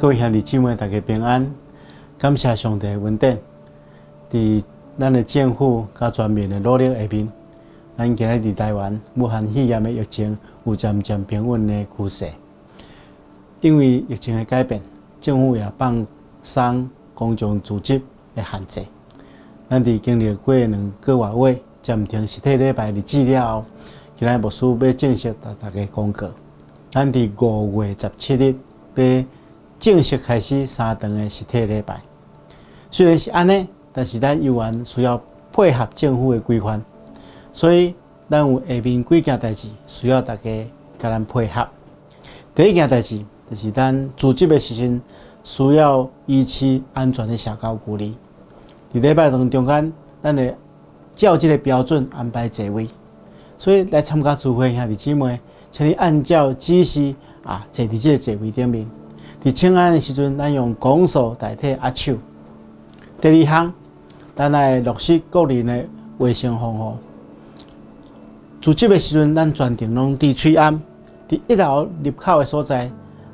各位兄弟姊妹，大家平安。感謝上帝的恩典，佇咱的政府佮全民的努力下面，咱今日佇台灣武漢肺炎的疫情有漸漸平穩的趨勢。因為疫情的改變，政府也放鬆公眾聚集的限制。咱佇經歷過2個外月暫停實體禮拜日子了後，今日牧師欲正式共大家公告，咱佇5月17日欲正式開始三堂的實體禮拜。雖然是按呢，但是咱猶原需要配合政府的規範，所以咱有下面幾件代誌需要大家共咱配合。第一件代誌就是咱聚集的時陣需要維持安全的社交距離。佇禮拜堂中間，咱會照這個標準安排座位，所以來參加聚會兄弟姊妹，請你按照指示啊坐佇這個座位頂面。佇請安的時陣，咱用拱手代替握手。第二項，咱愛落實個人的衛生防護。聚集的時陣，咱全程攏戴喙罨。佇一樓入口的所在，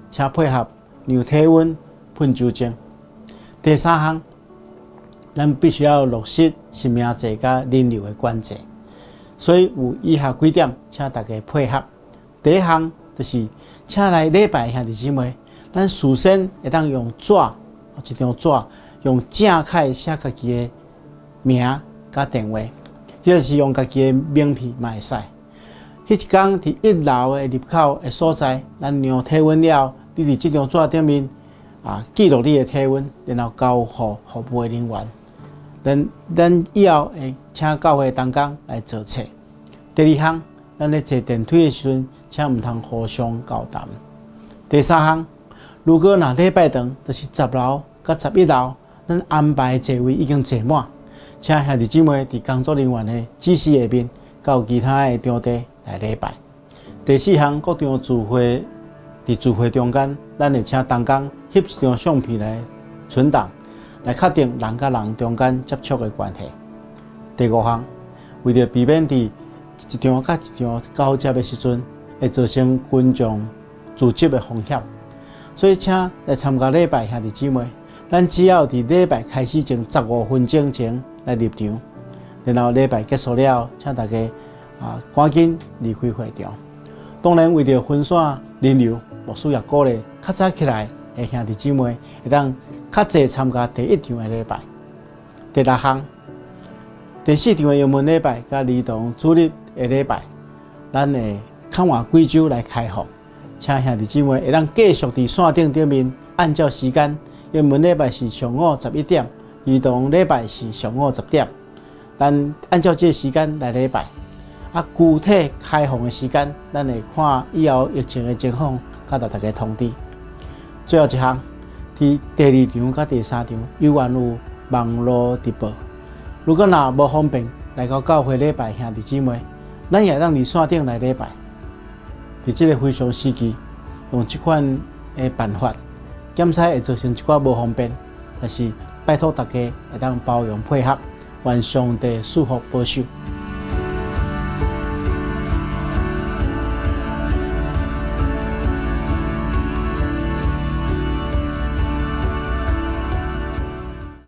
請配合量體溫、噴酒精。第三項，咱必須要落實實名制佮人流的管制，所以有以下幾點，請大家配合。第一項就是，請來禮拜兄弟姊妹，咱事先會當用紙，一張紙，用正楷寫家己的名佮電話，或者是用家己的名片嘛會使。彼一工佇一樓的入口的所在，咱量體溫了後，你佇這張紙頂面啊記錄你的體溫，然後交予服務的人員。咱以後會請教會同工來做冊。第二項，咱咧坐電梯的時陣，請毋通互相交談。第三項，如果若禮拜堂就是10樓佮11樓，咱安排座位已經坐滿，請兄弟姊妹佇工作人員的指示下面，到其他的場地來禮拜。第四項，各場聚會佇聚會中間，咱會請同工翕一張相片來存檔，來確定人佮人中間接觸的關係。第五項，為著避免佇一場佮一場交接的時陣，會造成群眾聚集的風險，所以請來參加禮拜兄弟姊妹，咱只要佇禮拜開始前15分鐘前來入場，然後禮拜結束了，請大家啊趕緊離開會場。當然，為著分散人流，牧師也鼓勵較早起來的兄弟姊妹會當較濟參加第一場的禮拜。第六項，第四場的英文禮拜佮兒童主日的禮拜，咱會較晚幾週來開放，請兄弟姊妹會當繼續佇線頂頂面按照時間，英文禮拜是上午11點，兒童禮拜是上午10點，咱按照這個時間來禮拜。啊，具體開放的時間，咱會看以後疫情的情況，佮大家通知。最後一項，佇第二場佮第三場，猶原有網路直播。如果若無方便來到教會禮拜兄弟姊妹，咱也會當佇線頂來禮拜。佇這個非常時期，用這款的辦法，檢採會造成一寡無方便，但是拜託大家會當包容配合，願上帝賜福保守。